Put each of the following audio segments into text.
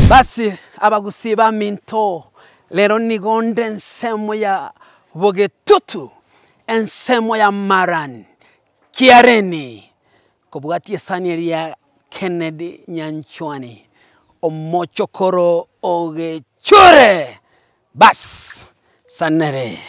Basi abagusii baminto, rero nigo nde ensemo ya bogetutu, ensemo ya Maran, Kiareni, kobwatia esani eria ya Kennedy Nyanchwani, omochokoro o Gechure. Bas, sanere.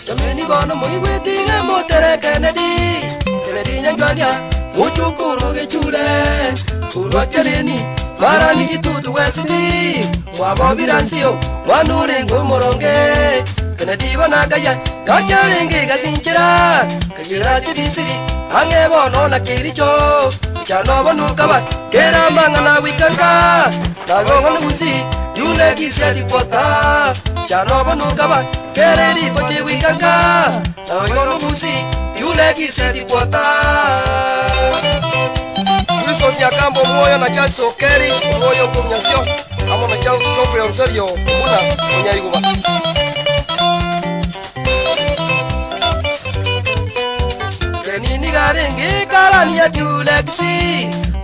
Jameni bono moigwete iga motere Kennedy, Kennedy Nyanchwania, mochokoro gechure, korwa Kereni, Marani gitutu gwesiti, mwabobire nsio, mwana orenge omoronge, Kennedy bono akaya, gaki arenge gasinchera, kayera chibisiri, ang'e bono na kericho, chano bono kaba, kera amang'ana goika nka, nabo bono gusii, yune gise rikwota, chano bono kaba, kera eripo chigoika nka, nabo bono gusii, yune gise rikwota. Wilson Nyakambo omwoyo na Charles Okeri omwoyo okorunyasio amo na Geoffrey Onserio buna onyaiguba. Kenny nigo arenge ekarani ya Dulex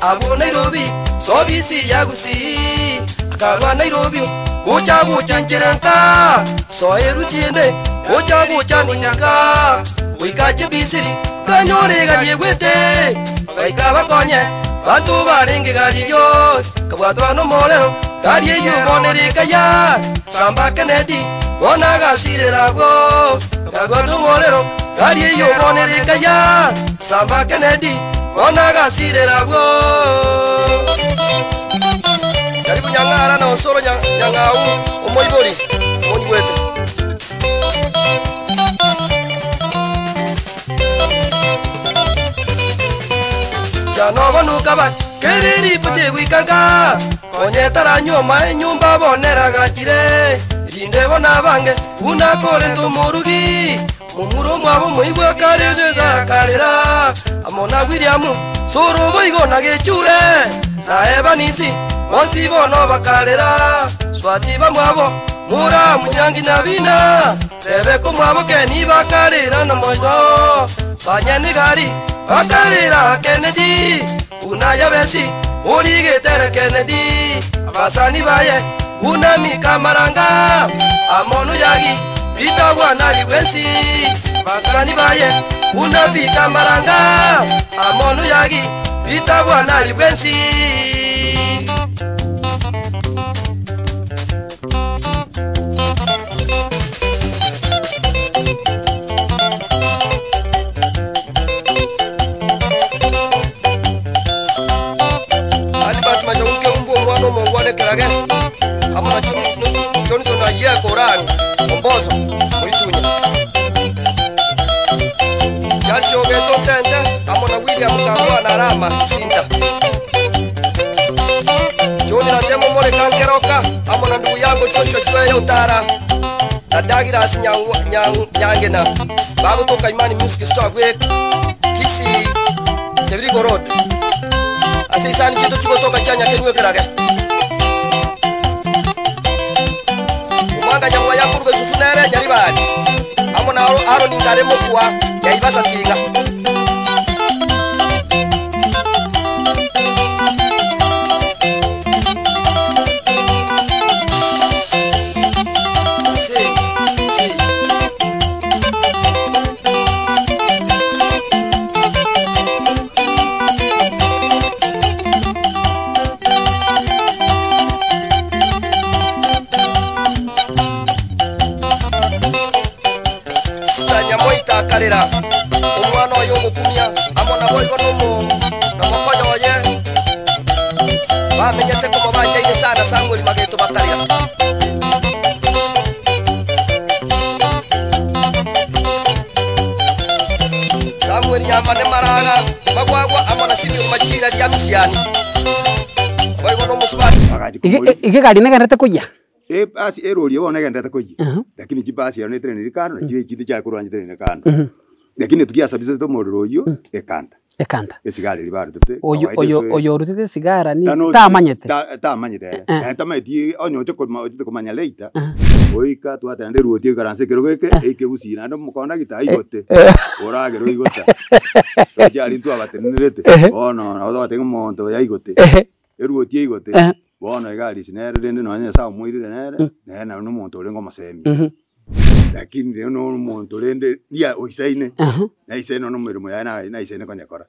abwo Nairobi sobisi ya Gusii akarwa Nairobi gocha gocha nchera nka soeru chinde gocha gocha ninka goika chibisiri Kanyore egari egwete, bagaika bakonye banto barenge gari eyio, kabwatwa nomorero, gari eyio bono ere ekaya, samba Kennedy bono agasirera abwo, kabwatwa nomorero, gari eyio bono ere ekaya, samba Kennedy bono agasirera abwo. Karibu Nyang'ara na Osoro Nyang'au omoibori onyigwete. Chanobonuka ba kere ripote goika nka onye taranyuoma enyomba bono eragachire rinde bono abange buna korenta omorugi momura omwabo moigwe kare akarera amo na William soro boigo na gechure na Evanisi bonsi bono bakarera swati bamwabo Mura munyangi na bina, Rebeka omwabo Keni bakarera nomoyo, Banyene gari bakarera Kennedy, buna Yabesi origetere Kennedy, abasani baye buna Mika Maranga, amo Nuyagi Peter Bwanari bwensi, abasani baye buna Peter Maranga, amo Nuyagi Peter Bwanari bwensi. Albert Machauke umbu omwana omongwana ekerage amo na Johnson Ayieko Orang Omboso Moitunya Charles Ogeto Ntente amo na William Kangwana Arama Sinta John Ratemo Moreka Nkeroka amo na ndugu yangu Joshua Chweya Otara na Douglas Nyangena bagotoka Imani Music Store gwe Kisii Tebirigo Road ase isani chito chigotoka chanya kenywe kerage omwanga nyamwa yakuruga isusu nere nyaribari amo na Aaron ngare mokwa yaibasa tinga Si, si. Sister Nyamoita akarera omwana oyo omokumia amo naboigo nomokonya oye bamenyete komo banchaine sana Samuel Mageto bakarera. Samuel Nyambane Maraga bagwagwa amo na Simeon Machira ria Misiani boigo nomosubachi. Iga egari negenderete koyia. Ebasi erori eye bono egenderete koyia, lakini chibasi ero neteneniri kando, na chire echinde chiaye korwa nchitenenire kando. Lakini tugiasabisete omorero oyio, ekanta. Ekanta. Esigara eria barutete, Oyo kawaida oyo ase oyo orutete esigara ni Tano tamanyete. ta- tamanyete ere. Eh. Naende tamanyeti onye oche koma ochete komanya later, Eh. goika twateba naende eruoti ekaranse ekerogo eke, eike gusii naende omokondagita aigote, Eh. oragere oigota. Roche aria ntwabatenenerete, Ehe. bono nabo togotebi ng'a omonto oyo aigote, Ehe. eruoti eigote, Eh. bono iga Arisi nere rende nonye Nyasaye omoirire nere, nere naro na omonto orenge omosemia. Lakini rero na omonto rende ria oisaine, naisaine nonya emeremo yaye naye naisaine konyekora.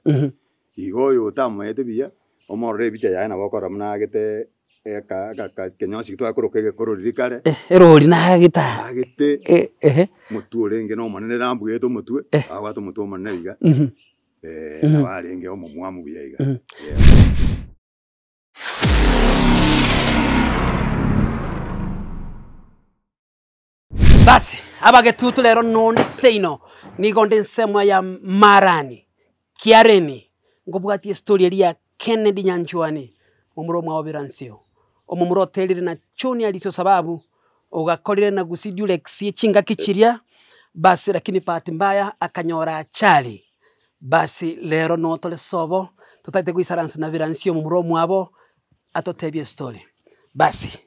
Igo oyo otamoete buya, omorore ebicha yaye nabo okorora buna agete eka aka ekenyosi twakoroka egekoro riria kare, Erori nagete aa. agete Ehe. omotwe orenge na omonene nambuete omotwe, abwate omotwe omonene iga, nabo arenge omomwamu buya iga. Basi, abagetutu rero nonde seino, nigo nde ensemo ya Marani, Kiareni, nkobwatia estory eria ya Kennedy Nyanchwani, momura omwabo Biransio, omomura oterire na John Alisio Sababu, ogakorire na Gusii Durex chingaki chiria, basi lakini bahati mbaya akanyora ajali. Basi rero notore sobo, totagete goisaransa na Biransio momura omwabo, atotebie estory. Basi.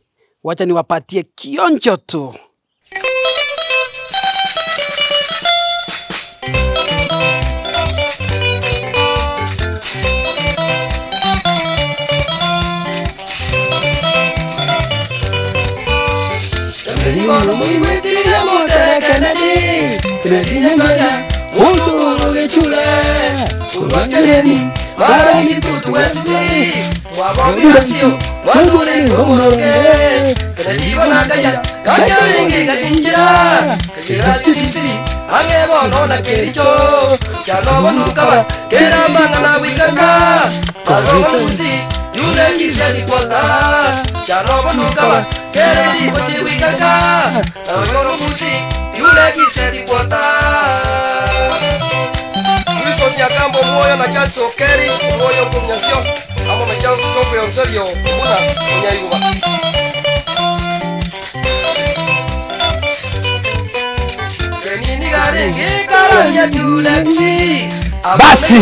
Wacha niwapatie kionjo tu. Wilson Nyakambo omwoyo na Charles Okeri omwoyo okomunyasio amo na Charles Tope Onserio buna onyaiguba. Basi,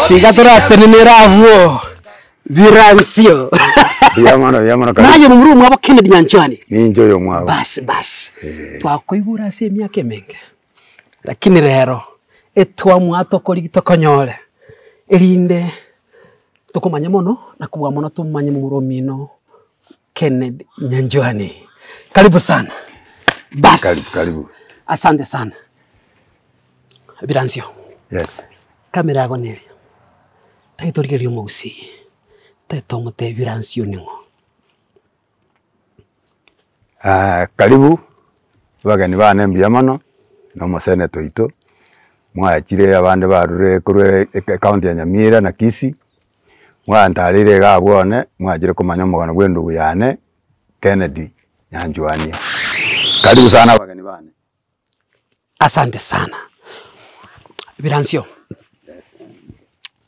tiga toratenenera abwo biransio. Mbuya mono, mbuya mono karibu. Naye momura omwabo Kennedy Nyanchwani. Ninche oyo omwabo. Basi basi, twakoigure ase emiaka emenge, lakini rero etwamua tokorigia tokonyore, erinde tokomanye mono na kobua mono tomanye momura omino Kennedy Nyanchwani. Karibu sana. Bas. Karibu, karibu. Asante sana. Biransio. Yes. Kamera yago neria. Tari torigereria omogusii, tari tomotebia biransio ning'o. Karibu, abageni bane mbuya mono, na omoseneta oito, mwachire abande barure korwa ecounty ya Nyamira na Kisii, mwantareire iga abwo one, mwachire komanya omogano bwa endugu yane, Kennedy Nyanchwania. Karibu sana abageni bane. Asante sana. Biransio,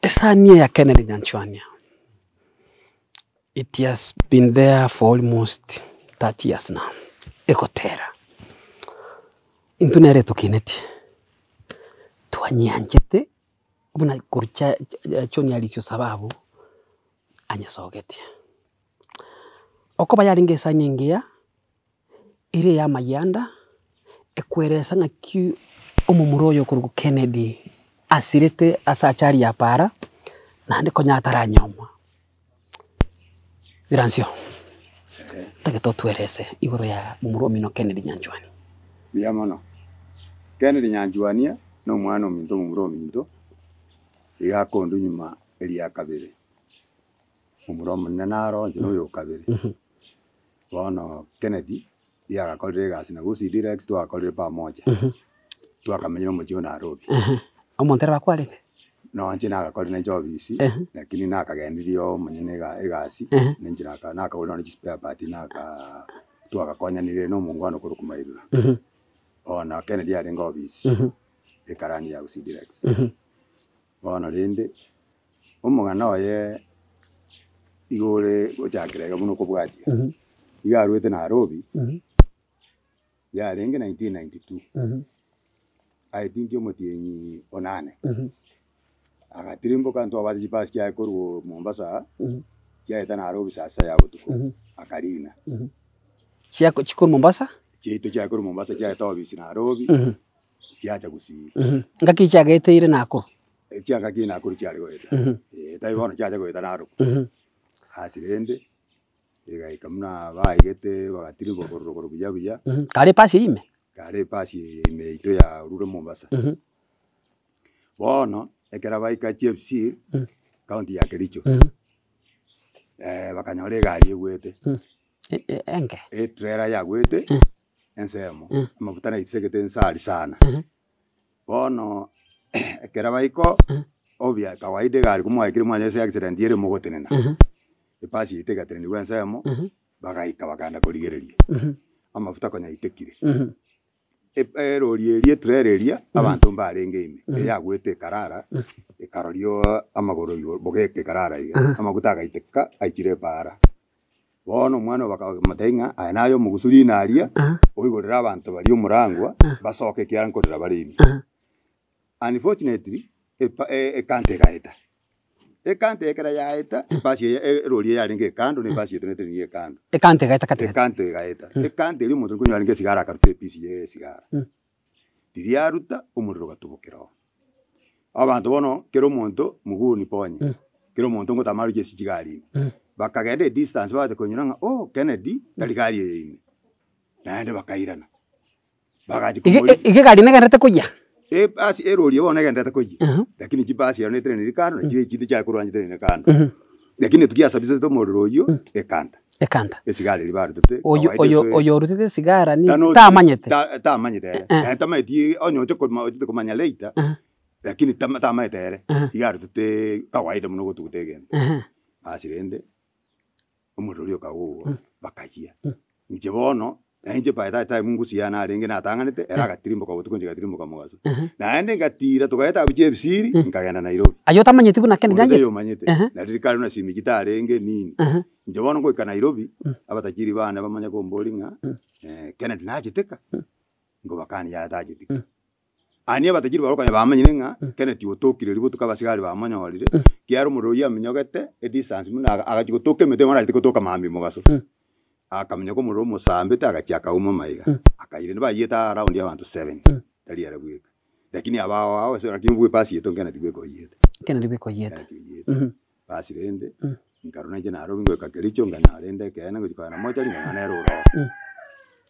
esani eye ya Kennedy Nyanchwania, it has been there for almost 30 years now, egotera. Intwe nere etokinetie, twanyianchete buna korwa cha John Alisio Sababu anyesogetie. Okoba yarenge esani engiya, ere ya amayianda, ekweresa ng'aki omomura oyo okorokwa Kennedy asirete ase achari ya para, naende konya ataranyomwa. Biransio, ntagete otwerese igoro ya momura omino Kennedy Nyanchwani. Mbuya mono. Kennedy Nyanchwania, na omwana ominto omomura ominto, iga akondwa nyuma eria kabere. Omomura omonene naro inche na oyo okabere. Bono Kennedy, iga agakorire egasi na Gusii Direct twagakorire pamoja. Twakamenyire omochie o Nairobi. Omonto ere bakwarenge? Nonche nagakorire nainche ofisi, lakini nakagendirie omonyene ega egasi, ninche naka nakagorire nonye chispare part naka twagakonyanire na omongwana okorokwa Mairura. Bono Kennedy arenge ofisi, ekarani ya Gusii Direct. Bono rende, omogano oye igo ore gochakera iga buna okobwatia, iga arwete Nairobi, yarenge 1992, I think omotienyi onane. Agatirimboka ntwabwate chibasi chiaye korwa Mombasa aa, chiaeta Nairobi saa sita ya botuko, akarina. Chiako chikorwa Mombasa. Chiaito chiaye korwa Mombasa chiaeta ofisi Nairobi, chiacha Gusii. Ngaki chiageteire Nakuru. Chiangaki Nakuru chiare goeta, eh tari bono chiacha goeta Narok. Ase rende, egaika buna baigete bagatirimboka korwa rogoro buya buya. Kare epasi eyio ime. Kare epasi eye ime yaito yarure Mombasa. Bono, ekero baika Chepsir, county ya Kericho, bakanyora egari egwete, Enke. etrailer yagwete ensemo, amafuta naisegete inse aria sana. Bono ekero baika oo, obia kawaida egari komwaikire mwanyora ase accident ere mogotenena, epasi yaito egateneniwa ensemo, bagaika bakaenda korigereria, amafuta konya aitekire. Erori eria etrailer eria, abanto mbarenge ime, eyagwete ekarara, ekaroria amagoro igoro bogeka ekarara iga, amaguta agaiteka aichire epaara. Bono omwana oyo bakamotebia ng'a aye naye omogusu rina aria, oigorere abanto baria omorangwa, basoke ekiagera nkorera bare ime. Unfortunately, epa ekanta egaeta. Ekanta ekero yaeta, ebasi eye erori eye yarenge ekando na ebasi yaito netenenire ekando. Ekanta egaeta katikati. Ekanta egaeta, ekanta eria omonto nkonyora arenge esigara akaruta episi ya esigara. Riria aruta, omorero ogatubokera oo. Abanto bono, kera omonto mguu niponye, kera omonto ngotama aroche ase chigari ime. Bakagenda edistance bagacha konyora ng'a oh Kennedy tari gari eye ime, naende bakairana. Bagachi Iga komori- iga egari negenderete koyia. Ebasi erori eye bono negenderete koyia, lakini chibasi ero neteneniri kando na chiria echinde chiaye korwa chitenenire kando. Lakini etukia yasabisete omorero oyio, ekanta. Ekanta. Esigara eria barutete, Oyo kawaida oyo ase- oyo orutete esigara ni Tano- tamanyete. ta- tamanyete ere. Naende tamanyeti onye oche koma ochete komanya later, lakini tama tamanyete ere, iga arutete kawaida buna ogotuguta egento. Basi rende. Omorero oria okagwa bakayia. Inche bono, na inche by that time ngusu yane narenge natang'anete, ere agatirimboka botuko inche ngatirimboka mogaso. Naende ngatira togaeta abwo chiebisiri, nkagenda Nairobi. Aye otamanyeti buna kende Onde nanyete? taiyo omanyete, nari rikare buna simiji tarenge nini. Inche bono ngoika Nairobi, abatajiri bane bamanye komboria ng'a Kennedy nachete ka? Nkobakania yaya tacheti ki. Aye abatajiri baria okonyora bamanyire ng'a Kennedy otokire riria botuko abasigari bamonyorire, ekiagera omorero oyio aminyogete edistance buna aga agachia gotoka emete bono arachete gotoka mambia mogaso. Akaminyoka omorero omosambete agachia akauma amaiga, akairana baiyete around abanto seven, tari ere bweka. Lakini aba ao ao ase lakini bwa epasi yaito Kennedy bweka oiyete. Kennedy bweka oiyete. Kennedy oiyete. Basi rende, nkarora inche Nairobi ngoika Kericho, nkanyora rende ekeene ngochia kogenda mochari nkanyora nere ore oo.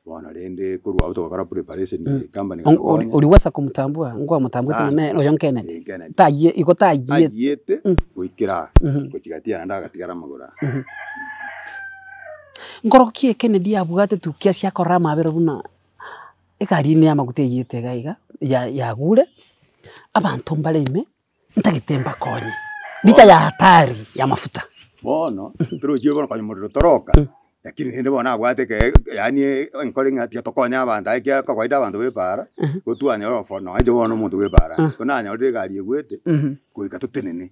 Bono rende korwa abwo togakora preparation ya ecompany egatokonya. Oriwesa komotambua, nkwamotambwete Sana. ng'a nere oyo Kennedy. Eh, Kennedy. Tayie igo tayie. Ayiete goikera aa, gochia gati naende agatigara amagoro aa. Nkorokia Kennedy abwate tukia ase akorora amabera buna egari ime y'amaguta eyete iga iga, ya yagure, abanto mbare ime. Ntagete mbakonye, licha ya hatari ya mafuta. Bono, torochie bono konya omorero toroka, lakini rende bono nabwate eke yaani enkore ng'a tiga tokonye abanto aye ekiagera kawaida abanto ba epaara, igo twanyora ofo nonye inche bono omonto bwa epaara, igo nanyorire egari egwete, goika totenene,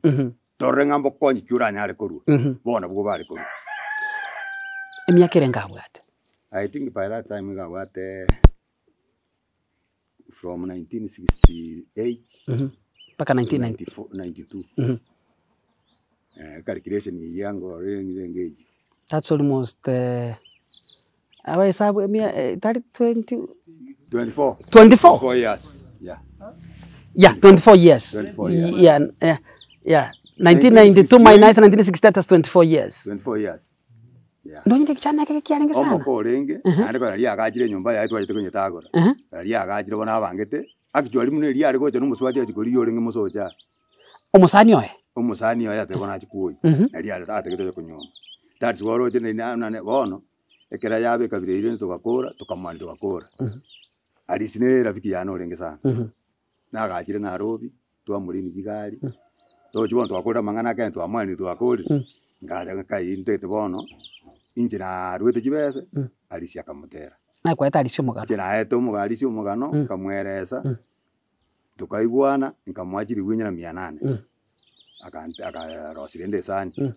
torore ng'a mbokonyi ki oranyare korwa, bono nabwo bare korwa. Emiaka ere nkabwate. I think by that time iga abwate. from 1968 Mpaka to 1990. 94 92 Eh, calculation eyio yango renge renge eyio. That's almost abaesabu emia tari 20 24 24? 24 years yeah. Yeah, 24 years. 24 years. Yeah, yeah, yeah. 1992 minus 1968 that's 24 years. 24 years Yeah. Nonye ekichana eke kiarenge sana. Omoko orenge, naende kore riria agachire enyomba yaye twachete konyetagora, riria agachire bono abangete, actually buna eria are gocha na omosubati achia korigia orenge mosocha aa. Omosani oye. Omosani oye ateba bono achia kwoyia, naria are atagete ocha konyuoma. That's why oroche na na nane bono, ekero yabeka bire erio togakora, tokamani togakora. Arisi na erafiki yane orenge sana, nagachire Nairobi. Twamorinia chigari, tochi bono twakorire amang'ana akene twamwanire twakorire, ngacha nkai ntagete bono, inche naruete chibese, Arisi akamotera. Naye kwaete Arisi omogano. Inche naete omoga Arisi omogano, nkamweresa, tokaigwana, nkamoa chiribu inye na mia nane, akante akarosia rende esani,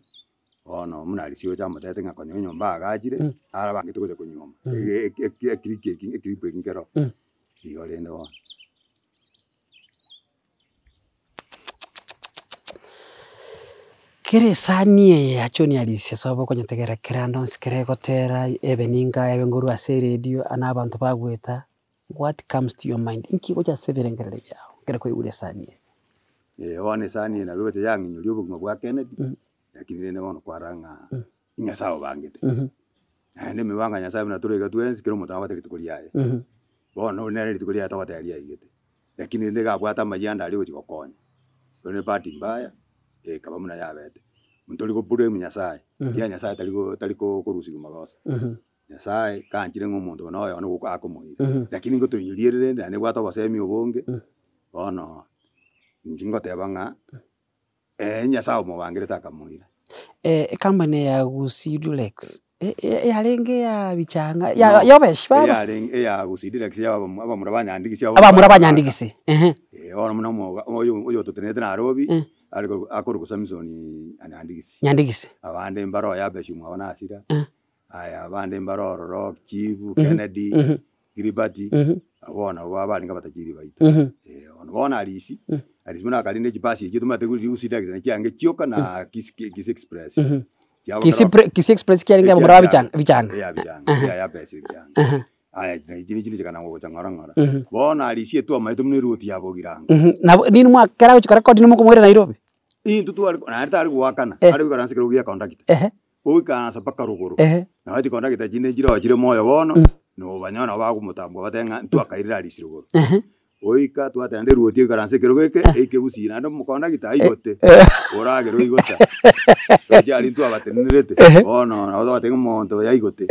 bono buna Arisi ocha amotebete ng'a konya enyomba agachire, arabangete gocha konyuoma, ege eke ekiriki eki ekiribu eki nkero, igo rende bono. Kera esani eye ya John Arisia sobo okonyetegera kera ande onsi kera egotera ebe ninga ebe ngorwa ase eredio na abanto bagoeta, what comes to your mind? Inki gocha ase ebirengererio biago ekero kwaigure esani eye? Eh, bono esani eye nabo egocha yang'inyoria obogima bwa Kennedy, lakini rende bono kwarora ng'a Nyasaye obangete. Naende emibango ya Nyasaye buna tore iga twensi, kera omonto nabwate rituko riaye. Bono oyio nere rituko riaye togoteba riaigete, lakini rende iga abwate amayianda aria ogochia gokonya. Korende bahati mbaya, ekaba buna yabete. Ntori go blame Nyasaye, ekiagera Nyasaye tari go tari ko korusigwa magoso. Nyasaye kanchire ng'a omonto oyo noyo one goka akomoira. Lakini ngotoinyoria ere rende naende ebwate obosemi obonge, bono inche ngoteba ng'a Nyasaye omobangerete akamoira. Ecompany ya Gusii Durex yarenge ya bichanga ya yobeshi baba. Eyarenge eya Gusii Durex ya abamura ba Nyandigisi abwo Abamura ba Nyandigisi ehe. Bono buna omoga oyo oyototenenete Nairobi are akorokwa Samson Nyandigisi. Nyandigisi. Abande mbare oyo Abeshi omwabo Nasira, aya abande mbare ororo Chief, Kennedy. Gilibati, abwo nabo abarenge abatajiri baito. Bono bono Arisi, Arisi buna akarinde echibasi echio tomanyete riusi taxi chiange chioka na Kisii Kisii Express. Chiabo Kisii kero- pre- Kisii Express kiarenge abamura ba bichanga bichanga. Eya bichanga, eya ya besa ebichanga. Aya nachi chiri chiri chikana gocha ng'ora ng'ora. Bono Arisi etwamaete buna eroti ya Bogirango. Nabo nini mwakera gochia korekodi nimokomoira Nairobi? Intwe tware naende tari goakana, are goikaransa ekerogo gia conductor. Goikaransa mpaka rogoro, nabo chikondakita chinde nchire oo chire moyo bono, nobanyora nabo bagomotambua batebe ng'a ntwakairire arisi rogoro. Goika twateba naende eruoti oikaranse ekerogo eke, eike gusii naende omokondakita aigote, oragere oigota. Roche aria ntwabatenenerete, bono nabo togotebi ng'a omonto oyo aigote,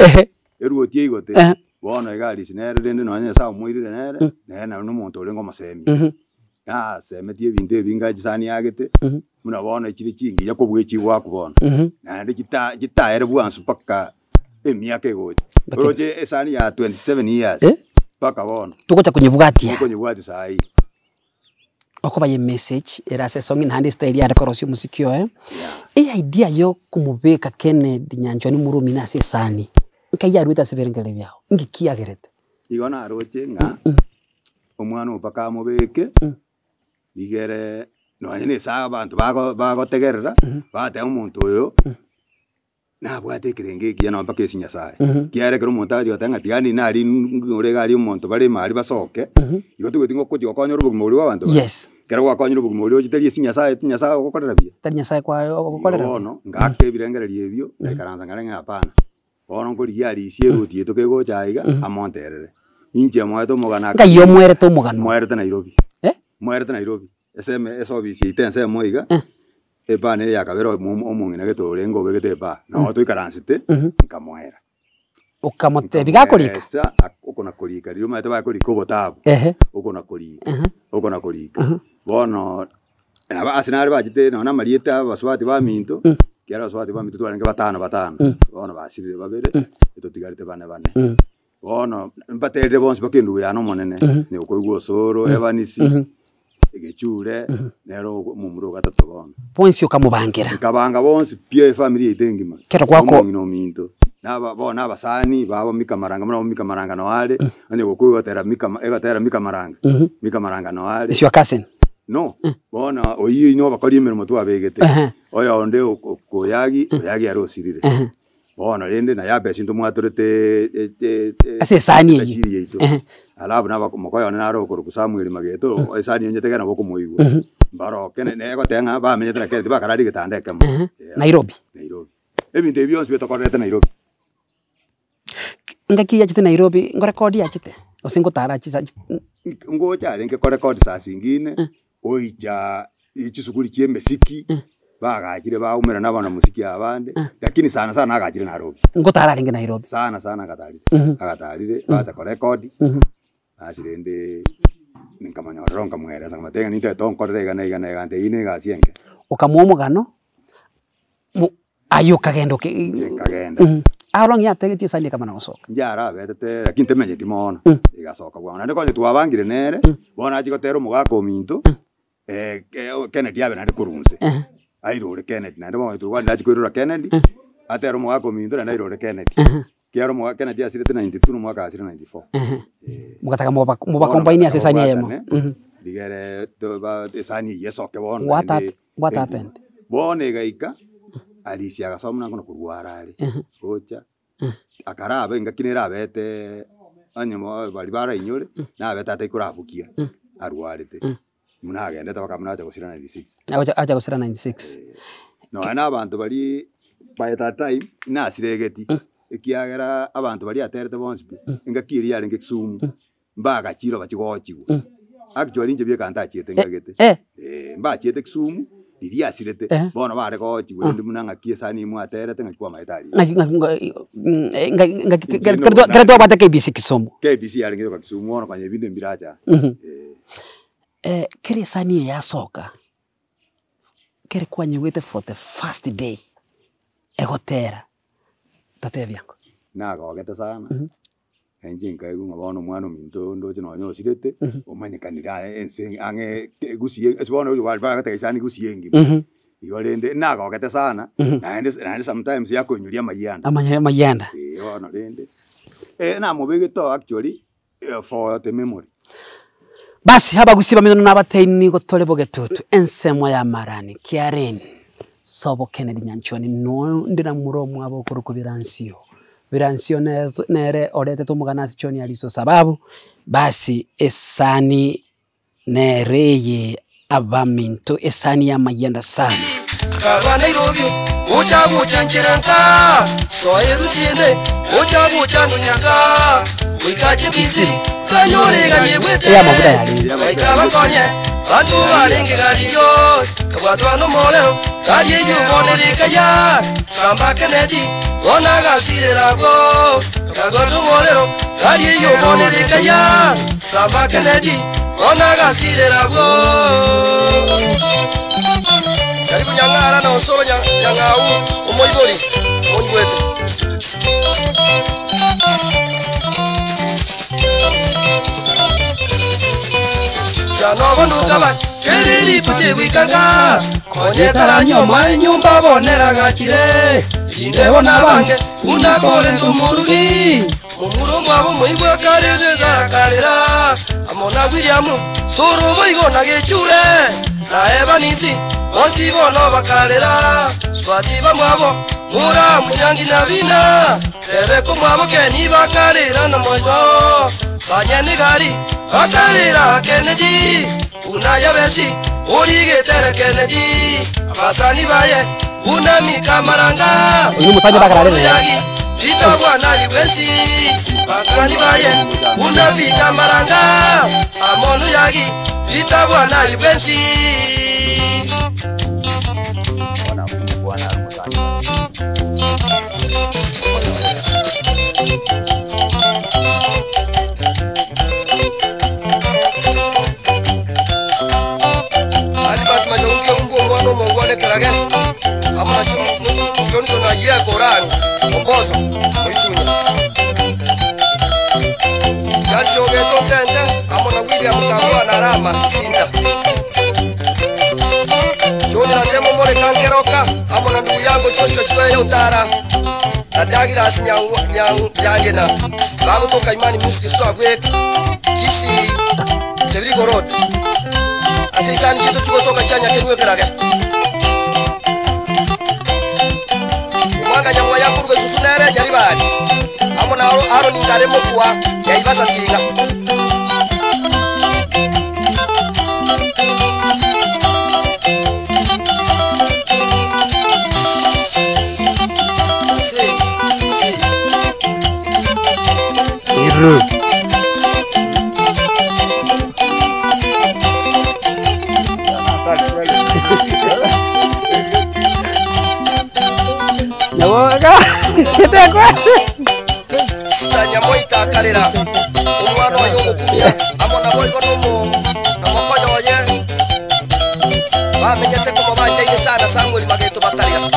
eruoti eigote, bono iga arisi nere rende nonye Nyasaye omoirire nere, nere naro na omonto orenge omosemia. Nasemetie ebinto ebinge chisani agete, buna bono chire chingiya kobua echigoakwa bono, naende chita chitaere bwansu mpaka emiaka egocha. Oroche esani ya 27 years mpaka bono, Togocha konyebwatia. tokonyebwatia saa hii. Okoba ye message ere ase esong naende estyle yare korosia omosiki oye, eidea ya okomobeka Kennedy Nyanchwa nimoro omino ase esani, nkai yaruete ase ebirengererio biago, inki kiagerete? Igo naroche ng'a omwana oo mpaka amobeke, rigere nonye na ase abanto bago bagotegerera, bagateba omonto oyo, nabwate ekerengo ekiya nonye mpaka ase Nyasaye. Ekiagera ekero omonto agochia goteba ng'a tiga ninde aria ng'ore iga aria omonto bare ime aria basoke, igo toigweti ng'a okochia gokonyora obogima boria bwa abanto baria. Yes. Ekero gwakonyire obogima boria oche tari ase Nyasaye, ti Nyasaye ogokorera buya. Tari Nyasaye kwa Igo ogokorera buya. bono, ngaaka ebirengererio ebio, ngaikaransa nkarenge ng'a hapana. Bono nkorigia arisia eroti yaito kegocha aiga, amonterere. Inche moete omogano aka- Ngai omoerete omogano. Moerete Nairobi. Eh? Moerete Nairobi. Eseme ase ofisi yaito ensemo iga, ebaa nere ya kabere omo- omong'ina gete orenge obegete ebaa, noo toikaransete, nkamoera. Okamotebia gakorika? Nkamoeresa oko na korika riria omanyete bakorika obotabu, oko na korika, oko na korika. Bono nabo ase nare bachete nonya na amarieta ya abasubati baminto, ekiagera abasubati baminto twarenge batano batano, bono basirire babere, totigarete bane bane. Bono mbaterire bonsi mpaka endugu yane omonene, onye okoigwa Osoro, Evanisi, Egechure, nere omomura o gatato bono. Bonsi okamobangera. Nkabanga bonsi pi efamiri yaito engima, Ekero gwako- omong'ina ominto, naba bono abasani babo Mika Maranga buna Mika Maranga noo are, onye gokwa egotera Mika egotera Mika Maranga, Mika Maranga noo are. Is your cousin? No, bono oyio inwe abakori emeremo twabegete, Ehe. oyonde oko oyagi, oyagi ere osirire. Ehe. Bono rende na Yabesi ntomwatorete Ase esani eyio. etachiri yaito. Ehe. Alafu na moka one nare okorokwa Samuel Mageto, esani eyio nyetege nabo okomoigwa. Mbaroke ne egoteba ng'a bamenyete na kere tibakararia egetanda ekemo. Ehe. Yeah. Nairobi. Nairobi. Ebinto ebi bionsi bitokorerete Nairobi. Engaki yachete Nairobi, ngorekodi yachete, gose ngotara chisa Ngocha arenge korekodi saa zingine, oicha chisukuru chia emesiki, bagachire baumera na abanamosiki abande, lakini sana sana agachire Nairobi. Ngotara arenge Nairobi. Sana sana agatarire, agatarire bacha korekodi, basi rende nkamonyorera nkamweresa nkamotebia ng'a nintagete onkorere iga na iga na iga nte eyio na egasi enke. Okamoa omogano, mo aye okagenda oke Inche nkagenda. How long yategetie esani ekamana gosoka? Inche arabetete lakini ntemenyeti mono, egasoka bwango. Naende konya twabangire nere, bono achia gotera omogaka ominto, Kennedy abe naende korwa inse, airore Kennedy naende bono tokwanire achia koirora Kennedy, atere omogaka ominto naende airore Kennedy. Ekiagera omogaka Kennedy asirete 92 na omogaka asire 94. Mogataka moba mobacombine ase esani eyemo. Rigere toba esani eyio esoke bono What naende hap- what engima. happened? Bono egaika. Arisia agasoma buna korwara are, gocha, akaraba engaki nere abete onye mo baria barainyore, nabete ataikorabukia, arwarete, buna agendete mpaka buna acha gosira 96. Agocha acha gosira 96. Nonya na abanto baria by that time, nasiregeti, ekiagera abanto baria aterete bonsi pi, engaki eria yarenge Kisumu, mbagachire bachie gochigwa. Actually inche bieka ntachiete ngagete, eh, mbachiete Kisumu, riria asirete, bono bare gochigwa rende buna ng'aki esani mwaterete ng'aki kwamaete aria. Ng'aki ng'aki ng'aki ng'aki Inche kero nobo twabwate KBC Kisumu. KBC yarenge yoka Kisumu bono konya ebinde mbiracha aa, eh. Kera esani eye yasoka, kere kwanyigwete for the first day, egotera, totebie ango. Nagogete sana. Na inche nkaigwa ng'a bono omwana ominto ndoche nonye osirete, omanyekanire aye ense ang'e gusii ase bono oyo bare bagoteba isani gusii engima. Igo rende nagogete sana, naende naende sometimes yakoinyoria amayianda. Amanya amayianda. Eeh bono rende, namobegete oo actually for the memory. Basi abagusii bamino nabateini nigo tore bogetutu ensemo ya marani kiareni sobo Kennedy Nyanchwani nonde na momura omwabo okorokwa Biransio. Biransio nere oretete omogano ase John Ariso sababu basi esani nere eye abaminto esani y'amayianda sana. Akaba Nairobi, gocha gocha nchera nka, soa eruti ende, gocha gocha nonya nka, goika chibisi, kanyore ganyebwete, Ey'amaguta yarenge. Goika bakonye, banto barenge gariyo, kabwatwa nomorero, gari eyio bono erikaya, samba Kennedy, bono agasirera abwo, kabwatwa nomorero, gari eyio bono erikaya, samba Kennedy, bono agasirera abwo. Karibu Nyang'ara na Osoro Nyang'au, omoibori onyuete. Chanobonuka keri rituche gwikanga konye taranyoma enyomba boneragachire rinde bona bange buna korenta omorugi momura omwabo moigwe karere garakarera amo na William soro boigo na gechure na Evanisi bonsi bono bakarera swati bamwabo mura munyangi na bina tebeko mwabo keni bakarera na moyo banyanigari bakarera Kennedy una yabesi origetere Kennedy abasani baye una mikamaranga Oyo omosacha bakararire nere. Yagi, Peter bwana liwesi basani baye una mikamaranga amonu yagi Peter bwana liwesi Bono abwo omokwana are omosani. Albert Machongi ombu omwana omongwane kerage amacho Johnson agiye Koran Omboso Moitunya Yashogeto tente amo na William Kangwa na Rama Sinta John Ratemo More Kankeroka amo na ndugu yangu Joshua Chweyo Utara na Douglas Nyangena bagutoka Imani Music Store gweka Kisi Tebirigo Road ase isani chito chigotoka chanya kenwe kerage omwaka nyamwa yakuruga isusu nere nyaribari amo na Aaron ngare mokwa yaibasa tinga Si, si. Iru. Nyaboga. Getekwa. Sita nyamoita akarera omwana oyo ogokumia amo nabo igo nomo nomokonya oye bamenyete komo banchaine sana Samuel mageto bakarera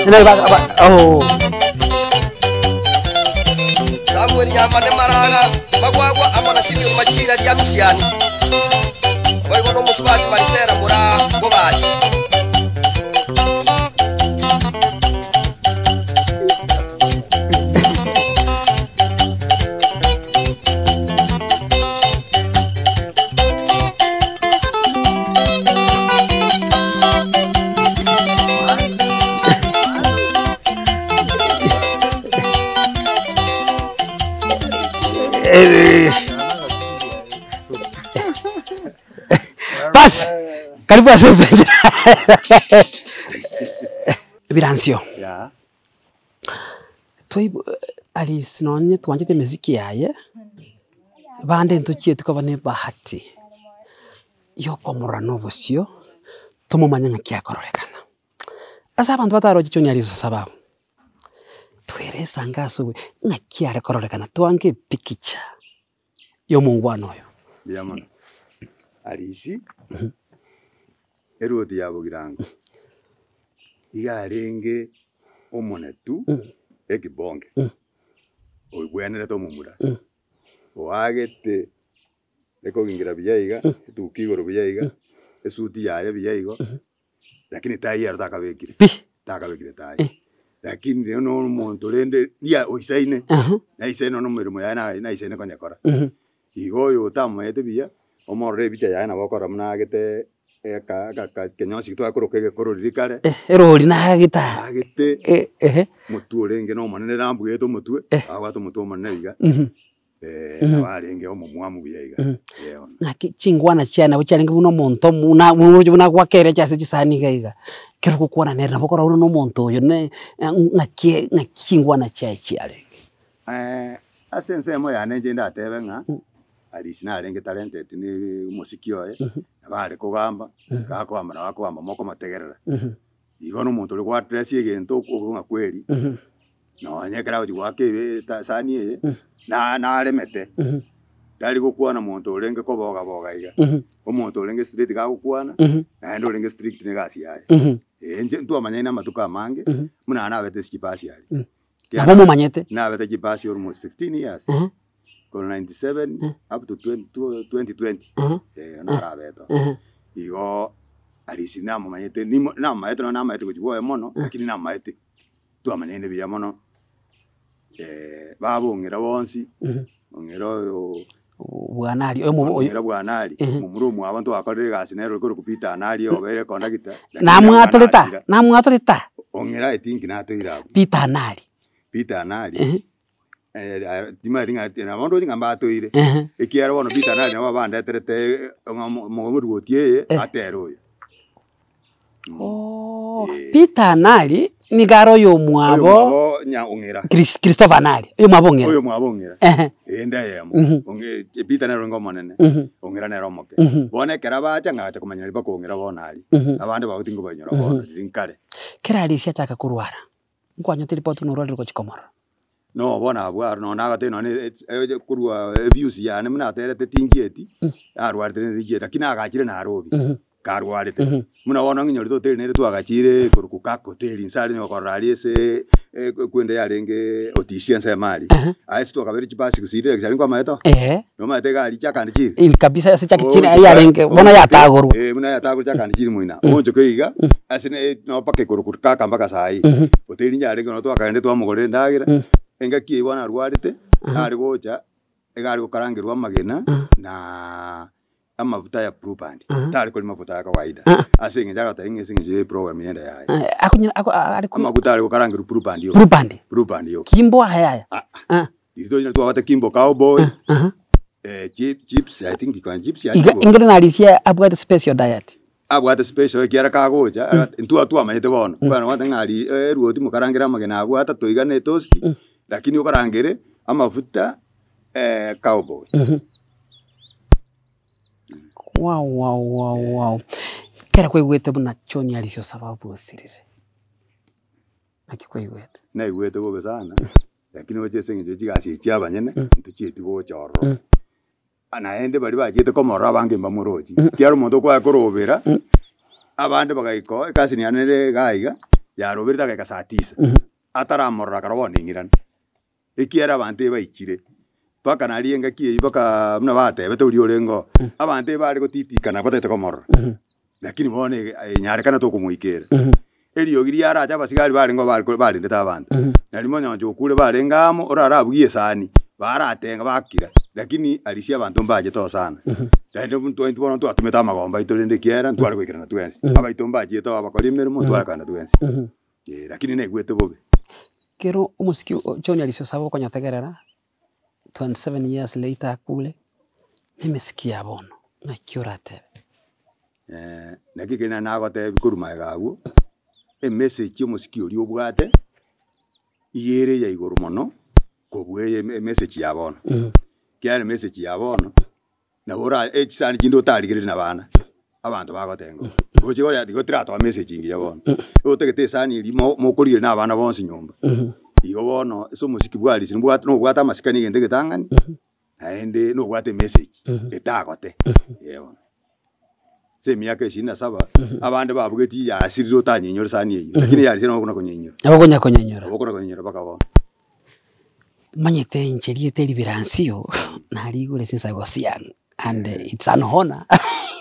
Nene ba ba oh. Samuel nyamane maraga bagwagwa amo na Simeon machira ria misiani boigo nomusubati Marisera mura gobachi Bas, karibu ase epencha. Ebiransio. Yeah. Twaibu Alice nonye twanchete emesiki yaye, bande ntochieti koba na ebahati ya okomorora na obosio, tomomanye ng'aki akororekana. Ase abanto bataroche John Alice Osababu, tweresa ange ase obo ng'aki are kororekana twange epikicha ya omongwana oyo. Mbuya mono. Alice, eroti ya Bogirango, iga arenge omonetu ekibonge, oigwenerete omomura, oagete ekogingera buya iga, etuki igoro buya iga, esuti yaye buya igo, lakini tai ero takabekire, Pi! takabekire tai. Lakini rero na omonto rende ria oisaine, naisaine nonya emeremo yaye naye naisaine konyekora. Igo oyo otamomaete buya, omorore ebicha yaye nabo okorora buna agete eka aka ekenyonsi twakoroka egekoro riria kare, Erori nagete aa. agete Eh, ehe. omotwe orenge na omonene nambuete omotwe, abwate omotwe omonene iga, nabo arenge omomwamu buya iga, eh bono. Naki chingwana chiaye nabo chiarenge buna omonto buna buna buna gwakerecha ase chisani iga iga, ekero ogokwana nere nabo okorora buna na omonto oyo ne ng'aki ng'aki chingwana chiaye chiarenge. Ase ensemo yane inche ndatebe ng'a Alice narenge talented na omosiki oye, nabo are kogamba, gakogamba nabo akogamba mokomotegerera. Igo na omonto oria gwaddress egento okwo ng'a kweri, nonye ekero agochi goaka ebe esani eye, na naremete, tari gokwana monto orenge koboga boga iga, omonto orenge straight gagokwana, naende orenge strict na egasi yaye. Inche ntwamanyaine amatuko amange, buna nabete ase chibasi aria. Nabo momanyete. Nabete chibasi almost 15 years, korwa 97 up to 2020, eh narabete oo. Igo Alice namomanyete nimo namomanyete nonya namanyete gochia bwoye mono, lakini namomanyete, twamanyaine buya mono, baba ong'ira bonsi, ong'ira oyo Bwana aria oyo oyo. Ong'ira bwana aria, momura omwabo ntwakorire egasi nere ore korokwa Peter Anari obeire ekondagita, lakini Namwatoreta, namwatoreta. Ong'ira I think natoeire abwo. Peter Anari. Peter Anari, timanyeti ng'a nabo ndoche ng'a mbatoire, ekiagera bono Peter Anari nabo abandeterete ng'a omorwoti eye atere oyo. Ooh, Peter Anari nigo are oyomwabo Oyomwabo nya Ong'era. Chris- Christopher Anari, oyomwabo Ong'era. Oyomwabo Ong'era. Ehe. Ee nde eyemo. Mhm. Ong'e Peter nere orenge omonene, Mhm. Ong'era nere omoke. Mhm. Bono ekero abacha ng'agacha komanya riria mpaka Ong'era bono aria. Mhm. Abande babo tingobainyora bono riria nkare. Kera Alice achaka korwara, nkwanyote ripoti buna orwarire gochia komorora. No bono abwo aro nonya nagotebi nonya na korwa eviews yane buna aterete tinchieti, arwarete rende tinchieti lakini agachire Nairobi, karwarete. Buna bono ng'inyorete hoteli nere twagachire korokwa Kaka hoteli inse aria onye gokorora aria ase kwende yarenge otisi ensemo aria. Aye ase twakabeire chibasi gose rire gose nkwamaete oo? Eeh. Nomanyete iga aria chakandi chiri? Iri kabisa ase chaki chiri yarenge bono yatagorwa. Eh, buna yatagorwa chakandi chiri moina. Oonchoke iga, ase ne no mpaka ekorokwa kaka mpaka saa hii. Hoteli yarenge noro twakagenderete twamogorera endagera, engaki eywo bono arwarete, are gocha, iga are gokarangerwa amagena, na amafuta ya blue band. Tari koria mafuta ya kawaida, ase eng'encho agoteba ng'a ase eng'encho ya eprogram eyende yaye. Akonyora ako are ko Amaguta are gokarangerwa blue band yoka. Blue band? Blue band yoka. Kimbo aya aya? Ah ah. Riria tochire twabate Kimbo Cowboy, chips I think iko chips ya Iga Kimbo. ingere narisia abwate special diet. Abwate special ekiagera kagocha, intwe twamanyete bono, bono gwateba ng'a aria erwoti mokarangere amagena abwo atato iga na etosti, lakini okarangere amafuta cowboy. Wow wow wow wow. Ekero kwaigwete buna John Alice Osababu osirire, naki kwaigwete? Naigwete bobe sana. Lakini oche ase eng'encho ye chigasi echi chi'abanyene, ntochieti gocha ororo. Naende baria bachiete komorora abange mbamorochi, ekiagera omonto okwaya korobera, abande bagaika oo ekasini yane ere iga iga, yaroberete agaika saa tisa, ataramorora akara bono ning'irane. Ekiagera abanto ebaichire, mpaka naria engaki eyio mpaka buna batebete oria orenge oo, abanto ebare gotitikana batagete komorora, lakini bono enyarekana tokomoikera. Eriogi riarache abasigari barenge oo bare barendete abanto, nari monyoncho okure barenge amo, orarabugie esani, baratenga bakira, lakini arisia abanto mbachete oo sana. Naende intwe intwe bono twatumete amagombo aito rende ekiagera ntware goikerana twensi, abaito mbachiete oo abakori emeremo ntware kogenda twensi, eh, lakini naigwete bobe. Kero omosiki o John Arisi Osaba okonyotegerera. 27 years later akure, na emesiki ya bono, ng'aki oratebe? Naki ekero nare nagotebia korwa magega abwo, emessage omosiki oria obwate, iga ere ya igoro mono, kobua eye emessage ya bono. Ekiagera emessage ya bono, nabo ora chisani chinde otarigereria na abana, abanto bagotenga oo. Gochia koria igo tiratoa message engiya bono. Otagete esani eria mo mokorigereria na abana bonsi nyomba. Igo bono ase omosiki bwa Arisi nobwate nobwate amasikani egento egetang'ani, naende nobwate emessage etagote eh bono. Ase emiaka ishirini na saba, abande babugetie yasirire otanyenyora esani eyio, lakini ya Arisi nabo okona konyenyora. Nabo okonya konyenyora. Nabo okona konyenyora mpaka bono. Omanyete inche rieta eri Biransio, narigure since I was young and it's an honor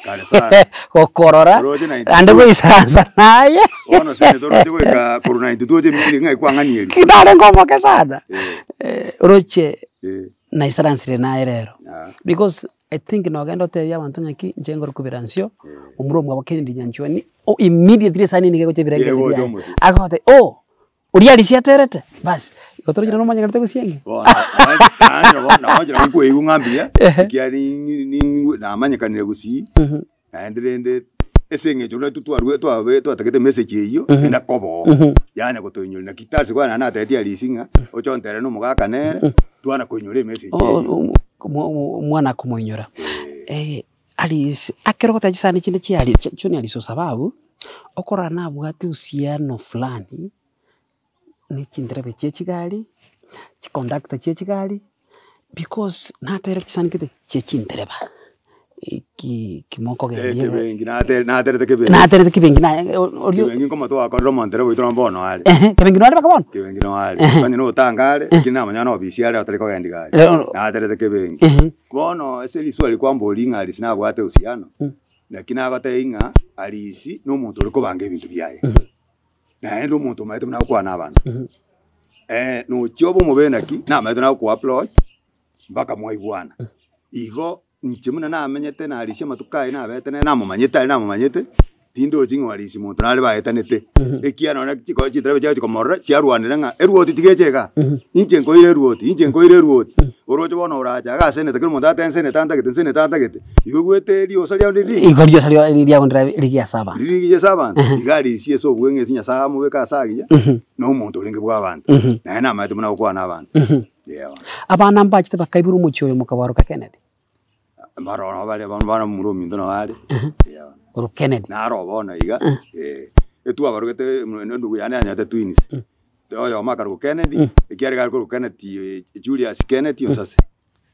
Kare sana. gokorora Oroche 92. naende goisaransa naye. Bono sende toroche goika korwa 92 oche emiri ng'ai kwang'ania erio. Narenge omoke sana, Eh. oroche Eh. naisaransire naye rero Ah. because I think nogenda otebie abanto ng'aki inche ngorokwa Biransio, Eh. omura omwabo Kennedy Nyanchwani, oh immediately esani nigo egocha ebirengererio Egocha biaye, omotwe. agoteba oh. Oria arisia aterete, basi, igo toroche nere omonyegerete gose eng'e. Bono naende nabo nabo nchera nkoigwa ng'a mbuya, ekiagera ning'i ning'u namanyekanire gusii, naende rende ase eng'encho buna intwe twarwe twabe twatagete emessage eywo, enda koba oo, yanya gotoinyori naki tari kwana naende natebetie Arisi ng'a oche ontere na omogaka nere, twana koinyora emessage eywo. Omwana akomoinyora. Arisi, ekero ogoteba chisani chinde chia Arisi, chio Arisi osababu, okorora nabwate uhusiano fulani. Ne chinterebe chie chigari, chiconductor chie chigari, because natere chisani gete chie chintereba, eki kimokogendia iga. Ekebenki nate naterete kebenki. Naterete kebenki naye oria. Kebenki nkomoto gwakorire omontereba oito nabo bono are. Ehe, kebenki noare mpaka bono? Kebenki noare are, onye na otanga are, lakini namanya na ofisi are otari kogendia gari. Naterete kebenki. Bono ase riswali kwamboria ng'a Arisi nabwate uhusiano, naki nagotebia ng'a Arisi na omonto ore kobanga ebinto biaye. Naende omonto omanyete buna agokwana abanto, nochia obe omobe naki, namanyete buna agokoa approach mpaka mwaigwana. Igo inche buna namenyete narisia amatuko aye nabete nere namomanyete aria namomanyete, tindochi ng'a arisia monto nare baetanete, ekiagera nonye chiko chitarebe chiagochi komorora chiarwanire ng'a eruoti tiga eche igaa, inche nkoire eruoti, inche nkoire eruoti, oroche bono oracha igaa ase enete kera omonto agote nsenete antagete nsenete antagete. Igo egwete eriosa riao ndiri Igo riosa ria riago ndirabe rigiya ase abanto. Riri rigiya ase abanto, iga arisie ase obweng'e ase Nyasae amobeke ase agiya, na omonto orenge bw'abanto, naye namanyete buna agokwana abanto. Eeh. Abana mbachete bakaibora omochie oyo mokabaroka Kennedy. Mbaro nabo bare bono bono momura ominto nabo are, eeh. Korwa Kennedy. Naro bono iga, eh, etwabarogete endugu yane yanyete twins, oyomo akarokwa Kennedy, ekiagera ekare korokwa Kennedy Julius Kennedy Onsase.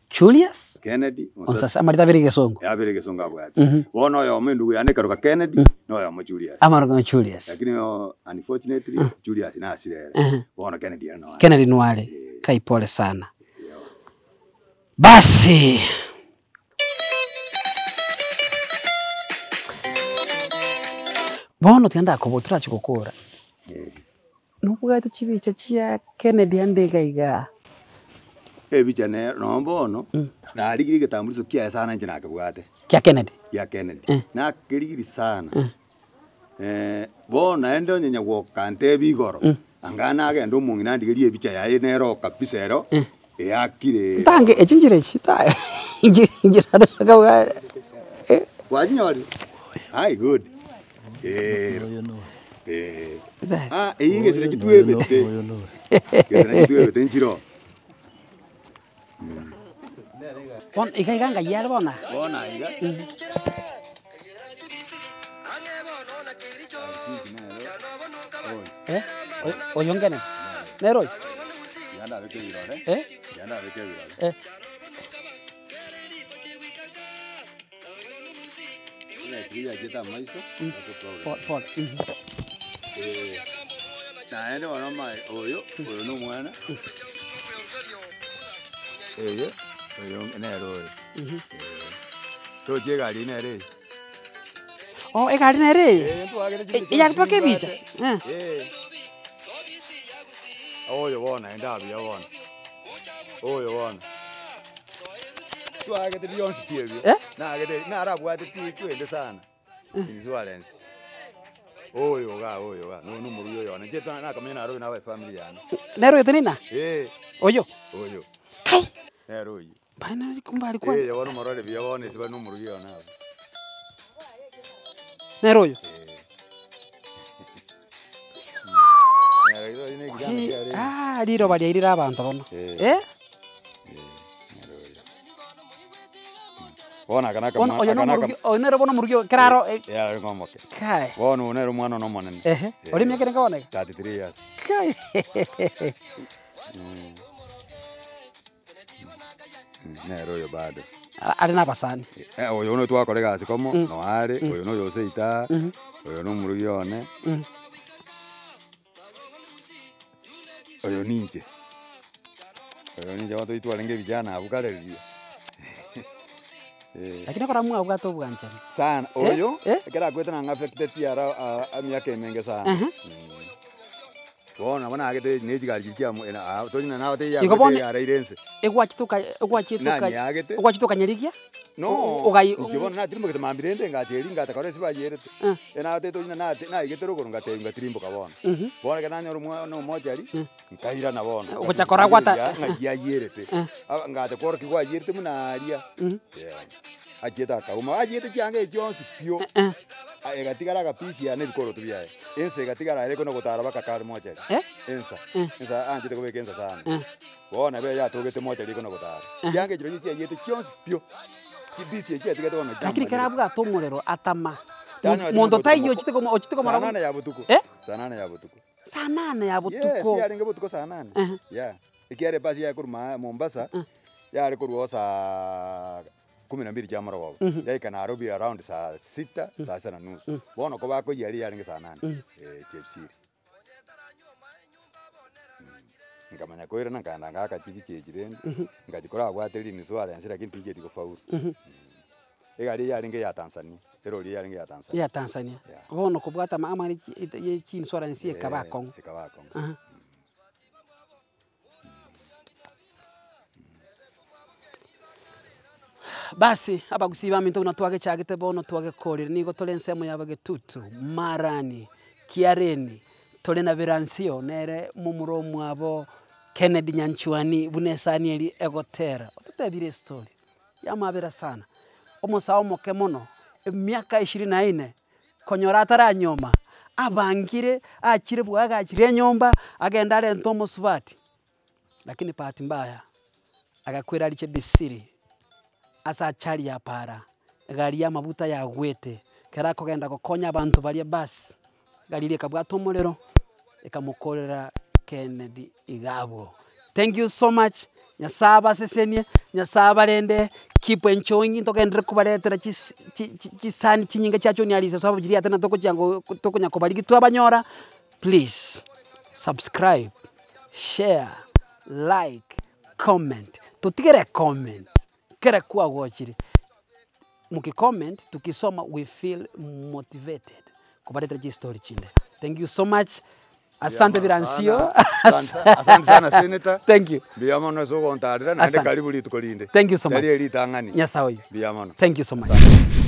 Julius Kennedy Onsase, Onsase. amarita abere egesongo. Abere egesongo abwate. Bono oyomo endugu yane ekaroka Kennedy, na oyomo Julius. Amaroka Julius. Lakini unfortunately, Julius nasire ere. Bono Kennedy ere noare. Kennedy noare, kai pole sana. Basi. Bono tiga ndakoboria torachi gokora. Nobwate chibicha chia Kennedy ande iga igaa. Ebicha nero nonye bono, narigirie egetambuliso kiaye sana inche nakebwate. Kia Kennedy? Gia Kennedy. Nakerigirie sana, bono naende onye nyagwoka antebie igoro, anga nagende omong'ina andigerie ebicha yaye nero kabisa ero, eakire. Ntange echi nchire echi ta nchire Kwachinyorire? Aye good. Eh. Eh. Ah, eyio egesire chitwebete. Egesire chitwebete nchiro. Bono iga iga ngai are bono aa. Bono aiga. Eh, oyo ngenene, nere oyo? Eh? Eh. Pole, mhm. Naende bono omae oyo, oyo na omwana, eye, oyo nere oyo. Tochi egari eywo nere eye. Oh egari nere eye? Eh, ntwagete chinde Eyagete mpaka ebicha? Eh. Eh. Oyo bono naende abuya bono, oyo bono. Twagete bionsi pi ebio, Eh? nagete narabwate pi kwende sana, insurance. Oyo igaa oyo igaa, noyo na omoruya oyo one, inche nakamenya Nairobi nabae efamiri yane. Nere oyo tenena? Eh. Oyo? Oyo. Kai! Nere oyio. Baina kumbe aria kwa. Eh, bono morore buya bono ase bare na omorugi one abwo. Nere oyo? Eh. Nere oyo oyo na ekijana kiarenge. Ah, riroba riairire abanto bono. Eh. Eh? Eh, nere oyo. Bono aka naka Bono oyo aka na naka omorugi oyo nere bono omorugi oyo ekero aro eh. Eh, are omoke. Kai. Bono oyo nere omwana one omonene. Ehe, ore emiaka erenge bono iga? 33 years. Kai. Nere oyo bado. Are na abasani. Eh, oyo bono twakora egasi komo, no are, oyo noyo oseita aa, oyo na omorugi one, oyo ninche, oyo ninche bono toitwa twarenge vijana abwo kare riria eh. Lakini ekero mwabwate obwanchani. Sana, Eh, oyo, eh. ekero akwete nang'a affecteti ara emiaka emenge sana. Bono nabo nagete ne chigari chiria chiamo ena aa tochi na nabatebia Igo bono yakwete yaraire ense. egwachete oka egwachete oka Nanyagete. egwachete okanyerigia? No, Ogai inche bono natirimbokete mambia rende ngacha erio ngata korora ase bayerete. Eh. Enabatebia tochi na nate naigete rogoro ngatebia ngatirimboka bono. Bono ekero nanyora omwana omochari, nkairana bono. Ogocha korora gwata- Ng'ai yayierete. Aba ngacha kworokigwa ayierete buna aria. Yeah. Achiete akauma, achiete chianga echi chionsi pio, egatigara agapisi yane ebikoroto biaye. Ensa egatigara ere kona gotara baka kare mochari. Eh? Ensa, ensa aanchete kobeka ensa sana. Bono nabo yatogete mochari kona gotara. Chianga echi nario chiaiyete chionsi pio, chipisi echi chiatigete bono Lakini ekero chiamanyire. abwate omorero atama, Tanyora monto chimbuto taiyo moko. ochete komo ochete Saa komorora nane ya botuko. Eh? Saa nane ya botuko. Saa nane ya Yes, botuko. yarenge botuko saa nane. Ehe. Yeah. Ekiagera ebasi yaye korwa maa Mombasa, yare korwa oo saa kumi na mbili chia morogoba, yaika Nairobi around saa sita, saa sita na nusu. Bono ko bakoyia riria yarenge saa nane, Chepsiri. Nkamanya koirana nkaenda ngaaka chibicha echi rende, ngachia korabwate rinsurance lakini tinchieti kofaulu. Egari eye yarenge ya Tanzania, erori eye yarenge ya Tanzania. Ya Tanzania. Yeah. Bono kobwata ama amang'ana ye chinsurance ekaba akong'u. Ekaba akong'u. Aha. Basi abagusii baminto buna twagechagete bono twagekorire, nigo tore ensemo ya Bagetutu, Marani, Kiareni, tore na Beransio nere momura omwabo Kennedy Nyanchuani buna esani eria egotera, ototebire estory yamabera sana, omosae omoke mono, emiaka ishirini na nne, konyora ataranyoma, abangire, achire bwagachire enyomba, agende arente omosubati. Lakini bahati mbaya, agakwera aria chebisiri, ase achari ya para, egari ya amabuta yagwete, ekero akogenda gokonya abanto baria basi, egari eria ekabwata omorero, ekamokorera Kennedy iga abwo. Thank you so much, Nyasaye abasesenie, Nyasaye abarende, keep enjoying ntogenderere kobaretera chis chi chi chisani chinyinge chia John Arisa ase chiria ate togochia go tokonya kobarigia twabanyora, please subscribe, share, like, comment, totigere comment, kere kwagochire, mokicomment tukisoma we feel motivated kobaretera chistory chinde. Thank you so much, asante Biransio, Asante sana Senator. thank you. Mbuya mono ase ogontarera naende Asante. karibu rituko rinde. Thank you so much. Riaria ritang'ani. Nyasaye oyo. Mbuya mono. Thank you so much. Asante.